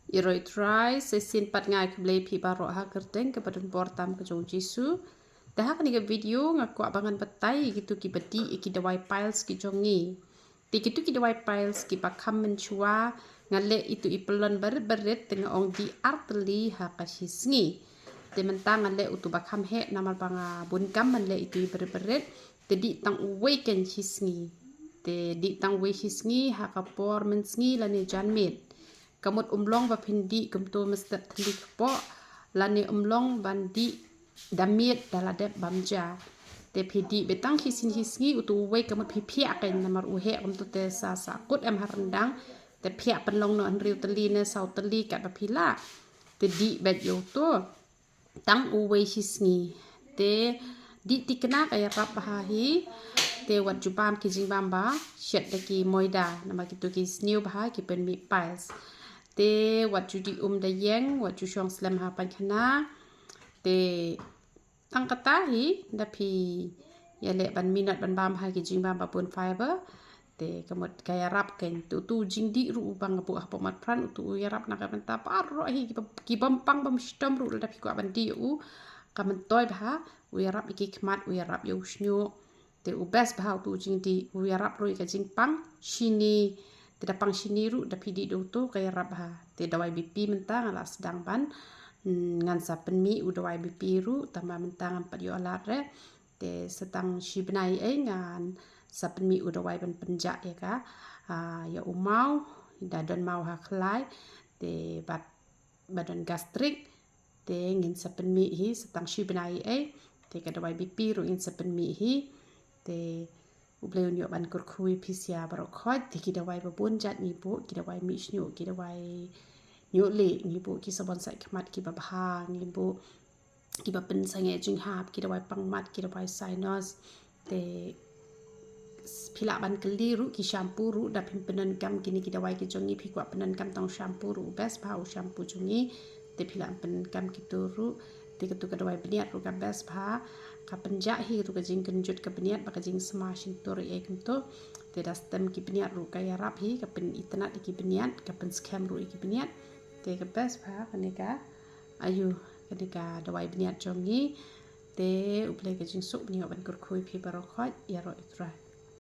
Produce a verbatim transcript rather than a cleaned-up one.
Ïaroh Trai, sa shisien pat nga ai khublei phi baroh ha ka kyrteng kaba donbor tam ka jong u Jisu. Te ha kane ka video nga kwah ba ngan batai ïa kito kiba dih ïa ki dawai piles ki jong ngi. Te kito ki dawai piles kiba kham mynshuwa nga leh ïa uto i pyllun barit barit te nga ong dih ar tylli ha ka shi sngi. Te mynta nga leh uto ba kham heh namar ba nga bun kam ban leh ïa uto i barit barit. Te dih tang uwei kein shi sngi. Te dih tang uwei shi sngi ha ka por mynsngi lane janmiet. Ka mut ym long ba phin dih kumto mynstep tylli kpoh lane ym long ban dih da miet da la dep bam ja. Te phi dih beit tang shisien shi sngi, uto uwei ka mut phi phiah kein namar u heh kumto te sa sahkut em ha ryndang. Te phiah pynlong noh hynriew tylli ne saw tylli katba phi lah. Te dih beit ïa uto tang uwei shi sngi. Te dih thikna ka ïarap bha hi. Te wat ju bam ki jingbam ba shet da ki moida namar kito ki sniew bha ki pynmih piles. Te wat ju dih um da ïeng, wat ju shong slem ha paikhana. Te tang kata hi, da phi ïaleh ban minot ban bam ha ki jingbam ba bun fiber. Te ka mut ka ïarap kein. Te uto u jingdih ruh uba nga buh hapoh mat pran, uto u ïarap na ka bynta baroh hi, ki bym, ki bym pang bym shitom ruh lada phi kwah ban dih ïa u. Ka myntoi bha, u ïarap ïa ki khmat, u ïarap ïa u shñiuh. Te u best bha uto u jingdih, u ïarap ruh ïa ka jingpang shini. Te da pang shini ruh da phi dih da uto ka ïarap bha. Te dawai B P mynta nga la sdang ban, mm, ngan sa pynmih u dawai B P ruh, tangba mynta ngam pat ïoh lad re. Te sa tang shi bnai ei ngan sa pynmih u dawai ban pynjah ïa ka, ah, ïa u maw, da don maw ha khlai, te bad ba don gastric, te ngin sa pynmih hi sa tang shi bnai ei, te ka dawai B P ruh ngin sa pynmih hi, te U Blei un ïoh ban kyrkhu ïa phi sha baroh khoit, te ki dawai ba bun jait ngi buh, ki dawai mih shñiuh, ki dawai ñiuh lieh ngi buh, ki sabon sait khmat kiba bha ngi buh, kiba pynsangeh jinghap, ki dawai pang mat, ki dawai sinus. Te s-, phi lah ban kylli ruh ki shampoo ruh da phim pyndonkam kine ki dawai ki jong ngi, phi kwah pyndonkam tang shampoo ruh u best bha u shampoo jong ngi. Te phi lah pyndonkam kito ruh. Te kato ka dawai bniat ruh ka best bha. Ka pynjah hi kato ka jingkynjut ka bniat bad ka jingsma shyntur ei kumto. Te da stem ki bniat ruh ka ïarap hi, ka pynitynnad ïa ki bniat, ka pynskhem ruh ïa ki bniat. Te ka best bha kane ka, ayu, kane ka dawai bniat jong ngi. Te U Blei ka jingsuk un ïoh ban kyrkhu ïa phi baroh khoit, ïaroh Trai.